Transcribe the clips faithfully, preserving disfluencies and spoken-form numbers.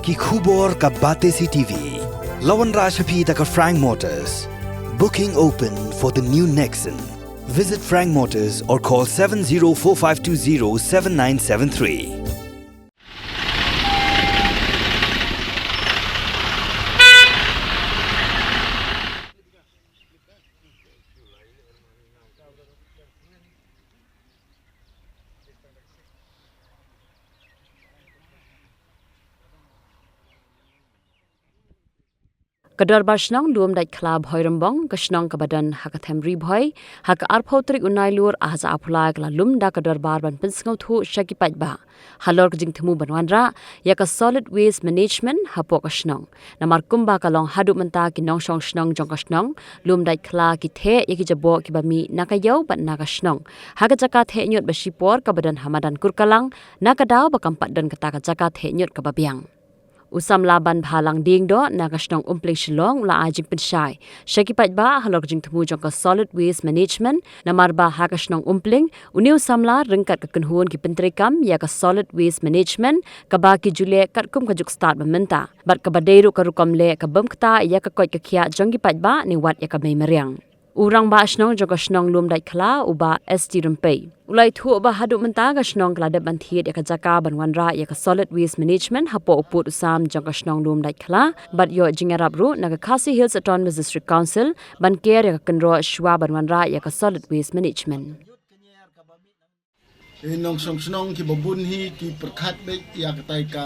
Ki khubor ka Batesi T V. La wanrah sha phi da ka Frank Motors. Booking open for the new Nexon. Visit Frank Motors or call seven zero four five two zero seven nine seven three. Ka Dorbar Shnong Lumdaitkhla Bhoirymbong, ka shnong kaba don ha ka them Ri Bhoi, ha ka arphew tarik u Nailur arhajar arphew lai ka la lum da ka dorbar ban pynsngewthuh sha ki paidbah halor ka jingthmu ban wanrah ïa ka solid waste management hapoh ka shnong. Namar kumba ka long haduh mynta ki nongshong shnong jong ka shnong Lumdaitkhla ki theh ïa ki jaboh kiba mih na ka ïew bad na ka shnong ha ka jaka theh ñiut ba shipor kaba don ha madan Kurkalang, na ka daw ba kam pat don kata ka jaka theh ñiut kaba biang. U samla Banbhalang Diengdoh na ka shnong Umpling Shillong u la ai jingpynshai sha ki paidbah halor ka jingthmu jong ka solid waste management, namar ba ha ka shnong Umpling une u samla ryngkat ka kynhun ki pyntreikam ïa ka solid waste management kaba ki ju leh katkum ka juk stad ba mynta bad kaba dei ruh ka rukom leh ka bym ktah ïa ka koit ka khiah jong ki paidbah ne wat ïa ka mei mariang. U rangbah shnong jong ka shnong Lumdaitkhla, u Bah S T Rympei, u la ïathuh ba haduh mynta ka shnong ka la dep ban thied ïa ka jaka ban wanrah ïa ka solid waste management hapoh u pud u sam jong ka shnong Lumdaitkhla bad ïoh jingïarap ruh na ka Khasi Hills Autonomous District Council ban ker ïa ka kynroh shuwa ban wanrah ïa ka solid waste management. I nongshong shnong kiba bun hi ki pyrkhat beit ïa katai ka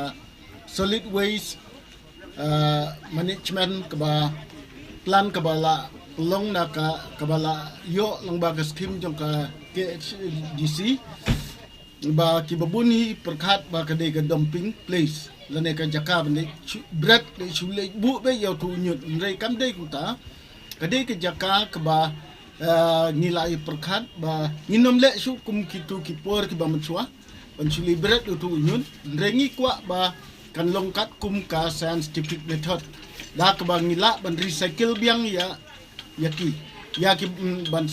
solid waste, ah, management kaba plan kaba la long na ka, kaba la ïoh lyngba ka skim jong ka K H D C. Ba kiba bun hi pyrkhat ba ka dei ka dumping place lane ka jaka ba dei shu bret, dei shu leit buh beit ïa utu u ñiut. Hynrei kam dei kumta, ka dei ka jaka kaba, eh, ngi la ïa pyrkhat ba ngin ym leh shuh kum kitu ki por kiba mynshuwa ban shu leit bret utu u ñiut. Hynrei ngi kwah ba kan long katkum ka scientific method da kaba ngi lah ban recycle biang ïa, ïa ki, ïa ki, mm, ban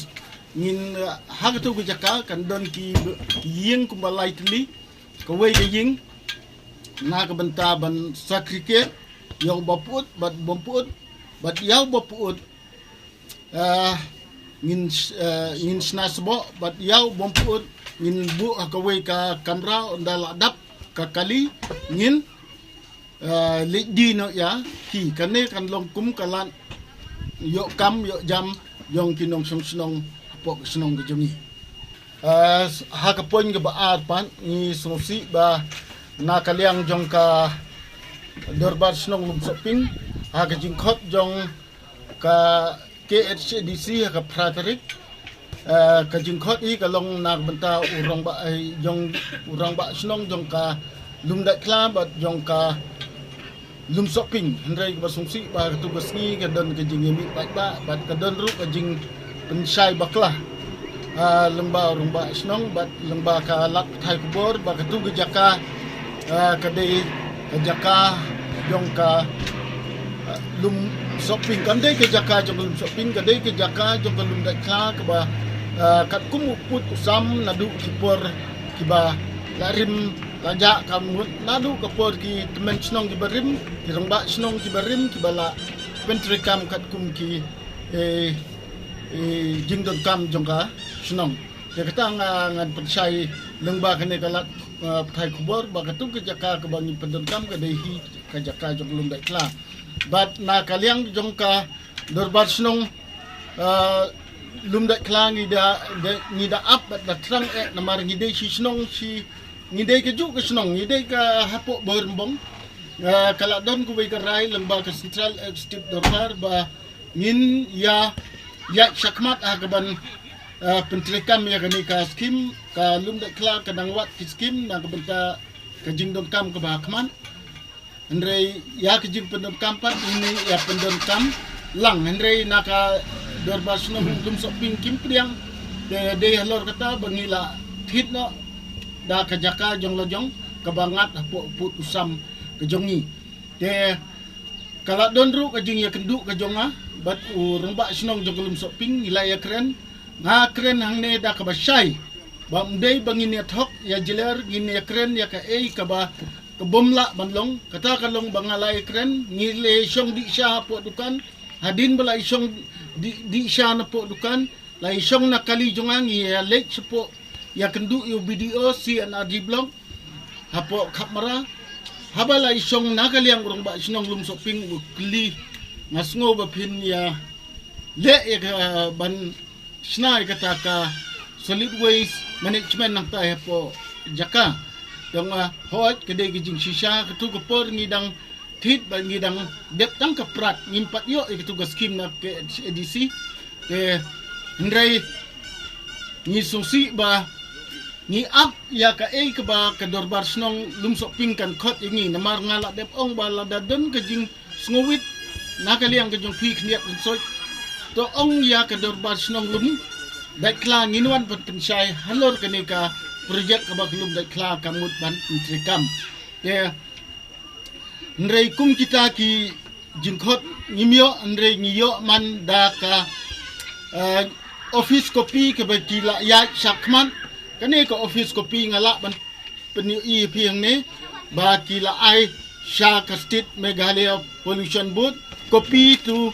ngin, eh, ha katu ka jaka kan don ki, ki ïing kumba lai tylli. Kawei ka ïing na ka bynta ban segregate ïa uba pyut bad bym pyut, bad ïa uba pyut, eh, ngin, eh, ngin shna sboh, bad ïa uba ym pyut ngin buh ha kawei ka kamra ynda la dap ka kali, ngin, eh, leit die noh ïa ki. Kane kan long kum ka lad ïoh kam ïoh jam jong ki nongshong shnong hapoh ka shnong ka jong ngi. Eh, ha ka point kaba ar pat, ngi sngewsih ba na ka liang jong ka Dorbar Shnong Lumsohping, ha ka jingkhot jong ka K H A D C ha ka phra tarik, eh, ka jingkhot hi ka long na ka bynta u rangbah, eh, jong u rangbah shnong jong ka Lumdaitkhla bad jong ka Lumsohping. Hynrei kaba sngewsih ba katu ka sngi ka don ka jingïamih paidbah bad ka don ruh ka jingpynshai bakla, ah, lyngba u rangbah shnong bad lyngba ka lad pathai khubor ba katu ka jaka, ah, ka dei ka jaka jong ka, ah, Lumsohping. Kam dei ka jaka jong ka Lumsohping, ka dei ka jaka jong ka Lumdaitkhla kaba, ah, katkum u pud u sam naduh ki por kiba la rim, la jah, ka mut naduh ka por ki tymmen shnong kiba rim, ki rangbah shnong kiba rim, kiba la pyntreikam katkum ki, eh, eh, jingdonkam jong ka shnong. Te kata nga, ngan pynshai lyngba kane ka lad, eh, pathai khubor ba katu ka jaka kaba ngi pyndonkam ka dei hi ka jaka jong Lumdaitkhla. Bad na ka liang jong ka Dorbar Shnong, eh, Lumdaitkhla ngi da, da, ngi da ap bad da thrang eh namar ngi dei shi shnong shi, ngi dei kajuh ka shnong, ngi dei ka hapoh Bhoirymbong. Eh, ka la don kawei ka rai lyngba ka Central Executive Dorbar ba ngin ïa, ïa shakhmat ha kaban, eh, pyntreikam ïa kane ka skim, ka Lumdaitkhla ka dang wad ki skim na ka bynta ka jingdonkam kaba ha khmat. Hynrei ïa ka jingpyndonkam pat ngin ïa pyndonkam lang, hynrei na ka Dorbar Shnong Lumsohping kim pdiang. Te dei halor kata ba ngi la thied noh da ka jaka jong la jong kaba ngat hapoh pud u sam ka jong ngi. Te ka la don ruh ka jingïakynduh ka jong nga bad u rangbah shnong jong ka Lumsohping, ngi la ïakren. Nga kren hangne da kaba shai ba ym dei ba ngin ïa thok ïa jler, ngin ïakren ïa kaei kaba ka bym lah ban long, kata ka long ba nga la ïakren, ngi la shong dih sha hapoh dukan, hadien ba la shong dih, dih sha napoh dukan, la shong na kali jong nga, ngi ïa leit shapoh, ïa kynduh ïa u B D O C and R D block hapoh Khapmara. Haba la shong na ka liang u rangbah shnong Lumsohping u kylli, nga sngew ba phin ïa leh ïa ka ban shna ïa kata ka solid waste management nangta hapoh jaka. Te nga, hooid, ka dei ka jingshisha, katto ka por ngi dang thied bad ngi dang dep tang ka prat, ngim pat ïoh ïa katto ka skim na K H A D C. Te hynrei ngi sngewsih ba ngi ap ïa kaei kaba ka dorbar shnong Lumsohping kan khot ïa ngi, namar nga la dep ong ba lada don ka jingsngewrit na ka liang ka jong phi khyndiat khynsoit, to ong ïa ka dorbar shnong Lumdaitkhla, ngin wan ban pynshai halor kane ka project kaba ka Lumdaitkhla ka mut ban pyntreikam. Te hynrei kum kita ki jingkhot ngim ïoh, hynrei ngi ïoh man da ka, eh, office copy kaba ki la ïaid shakhmat. Kane ka office copy nga lah ban pynïohi ïa phi hangne ba ki la ai sha ka State Meghalaya Pollution Board, copy to,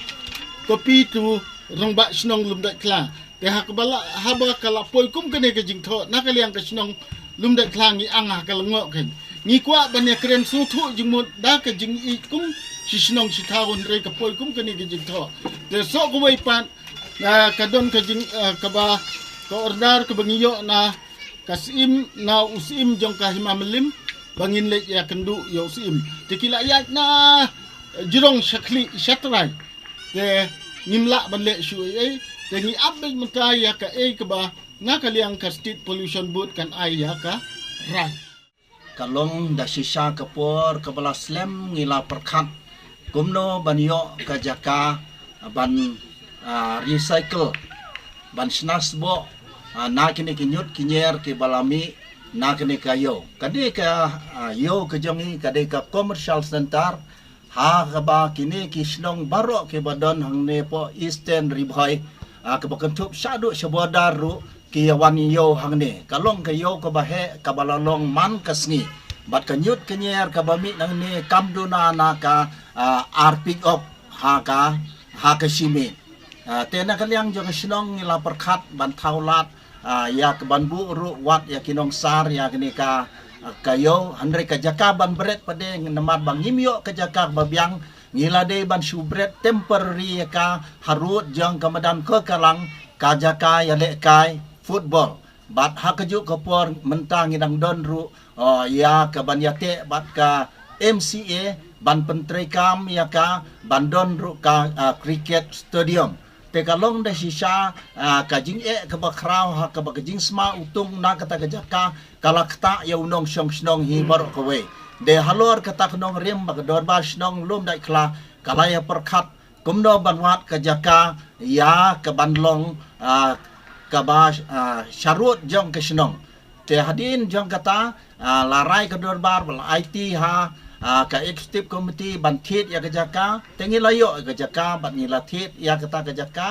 copy to rangbah shnong Lumdaitkhla. Te ha kaba la, haba ka la poi kum kane ka jingthoh na ka liang ka shnong Lumdaitkhla, ngi ang ha ka lyngngoh kein. Ngi kwah ban ïakren sngewthuh jingmut da ka jingïeit kum shi shnong shi thaw, hynrei ka poi kum kane ka jingthoh. Te soh kawei pat, ah, ka don ka jing, ah, kaba, ka order kaba ngi ïoh na ka Syiem, na u Syiem jong ka Hima Mylliem, ba ngin leit ïa kynduh ïa u Syiem. Te ki la ïaid na jrong sha khlieh sha trai. Te ngim lah ban leh shuh ei ei. Te ngi ap beit mynta ïa kaei kaba na ka liang ka State Pollution Board kan ai ïa ka rai. Ka long da shisha ka por kaba la slem ngi la pyrkhat kumno ban ïoh ka jaka ban, ah, recycle, ban shna sboh, ah, na kine ki ñiut ki ñier kiba la mih na kane ka ïew. Kane ka, ah, ïew ka jong ngi ka dei ka commercial center, ha kaba kine ki shnong baroh kiba don hangne hapoh Eastern Ri Bhoi, ah, kaba kynthup shaduh sha border ruh ki ïa wan ïew hangne. Ka long ka ïew kaba heh kaba la long man ka sngi. Bad ka ñiut ka ñier kaba mih nangne kam duna na ka, ah, ar pick up ha ka, ha ka shi miet. Ah, te na ka liang jong ka shnong ngi la pyrkhat ban thaw lad, ah, ïa ka ban buh ruh wat ïa ki nongsar ïa kane ka, ah, ka ïew, hynrei ka jaka ban bret pat de namar ba ngim ïoh ka jaka ba biang, ngi la dei ban shu bret temporary ïa ka harud jong ka madan Kokelang, ka jaka ïalehkai football. Bad ha kajuh ka por mynta ngi dang don ruh, ah, ïa ka ban ïateh bad ka M C A ban pyntreikam ïa ka ban don ruh ka, ah, cricket stadium. Te ka long da shisha, ah, ka jingeh kaba khraw ha kaba ka jingsma utung na kata ka jaka ka la ktah ïa u nongshong shnong hi baroh kawei. Te halor kata ka nongrim ba ka dorbar shnong Lumdaitkhla ka la ïa pyrkhat kumno ban wad ka jaka ïa ka ban long, ah, kaba, ah, sharud jong ka shnong. Te hadien jong kata, ah, la rai ka dorbar ba la aiti ha, ah, ka executive committee ban thied ïa ka jaka. Te ngi la ïoh ïa ka jaka bad ngi la thied ïa kata ka jaka,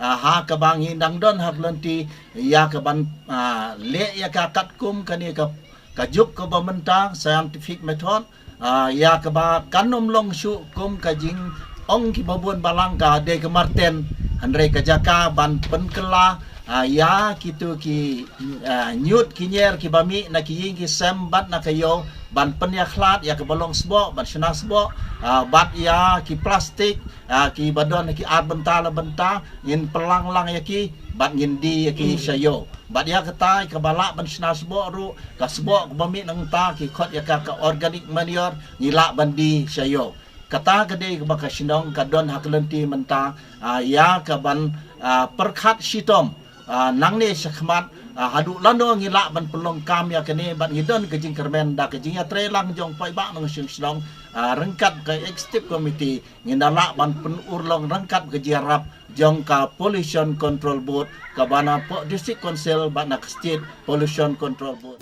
ah, ha kaba ngi dang don ha ka lynti ïa ka ban, ah, leh ïa ka katkum kane ka, ka juk kaba mynta scientific method, ah, ïa kaba kan ym long shuh kum ka jingong kiba bun balang ka dei ka marten, hynrei ka jaka ban pynkylla, ah, ïa kito ki, ah, ñiut ki ñier kiba mih na ki ïing ki sem bad na ka ïew ban pynïakhlad ïa kaba long sboh, ban shna sboh, ah, bad ïa ki plastik, ah, kiba don ki ar bynta la bynta, ngin pynlang lang ïa ki bad ngin die ïa ki sha ïew. Bad ïa kata kaba lah ban shna sboh ruh, ka sboh kaba mih nangta ki khot ïa ka, ka organic manure, ngi lah ban die sha ïew. Kata ka dei kaba ka shnong ka don ha ka lynti mynta, ah, ïa ka ban, ah, pyrkhat shitom, ah, nangne shakhmat, ah, haduh lano ngi lah ban pynlong kam ïa kane bad ngi don ka jingkyrmen da ka jingïatreilang jong paidbah nongshong shnong, ah, ryngkat ka executive committee, ngin da lah ban pynurlong ryngkat ka jingïarap jong ka Pollution Control Board, kaba na poh District Council bad na ka State Pollution Control Board.